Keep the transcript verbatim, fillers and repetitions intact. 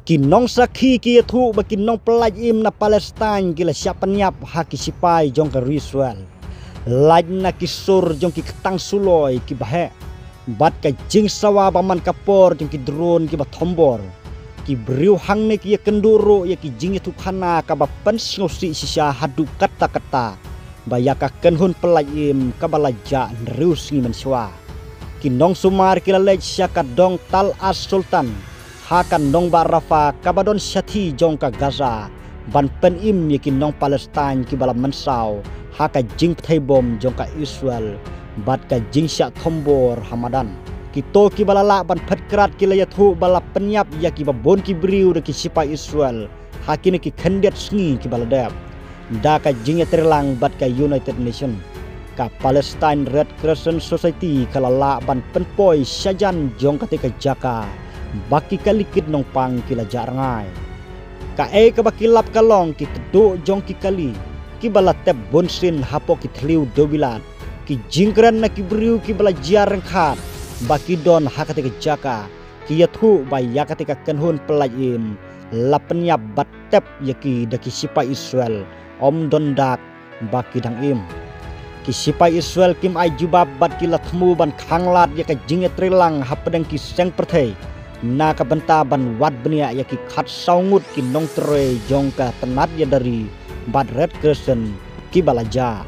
Ki nongsakhi ki ïathuh ba ki nongpyllait im na Palestine ki la shah pynïap ha ki sipai jong ka ri Israel. Lait na ki sur jong ki ktang suloi ki baheh bad ka jingsawa ba man ka por jong ki drone ki ba thombor. Ki briew hangne ki ïakynduh ruh ïa ki jingïathuhkhana kaba pynsngewsih shisha haduh katta katta ba ïa ka kynhun pyllait im kaba la jah hynriew sngi mynshuwa. Ki nongsumar ki la leit sha ka dong Tal As Sultan ha ka nongbah Rafah kaba don shathie jong ka Gaza ban pynim ïa ki nong Palestine ki ba la mynsaw ha ka jingpyrthei bom jong ka Israel bad ka jingshah thombor ha madan. Kito ki ba la lah ban phet krad ki la ïathuh ba la pynïap ïa ki ba bun ki briew da ki sipai Israel ha kine ki khyndiat sngi ki ba la dep. Da ka jingïatreilang bad ka United Nation, ka Palestine Red Crescent Society ka la lah ban pynpoi shajan jong kata ka jaka ba ki kali kit nongpang ki la jah rngai. Kaei kaba ki lap ka long ki kduh jong ki kali ki ba la tep bunsien hapoh ki thliew dewbilat, ki jingkren na ki briew ki ba la jia ryngkhat ba ki don ha kata ka jaka, ki ïathuh ba ïa kata ka kynhun pyllait im la pynïap bad tep ïa ki da ki sipai Israel ym don dak ba ki dang im. Ki sipai Israel kim ai jubab bad ki la thmu ban khanglad ïa ka jingïatreilang hapdeng ki seng pyrthei na ka bynta ban wad bniah ïa ki khatsaw ngut ki nongtrei jong ka tnat ïada ri bad Red Crescent ki ba la jah.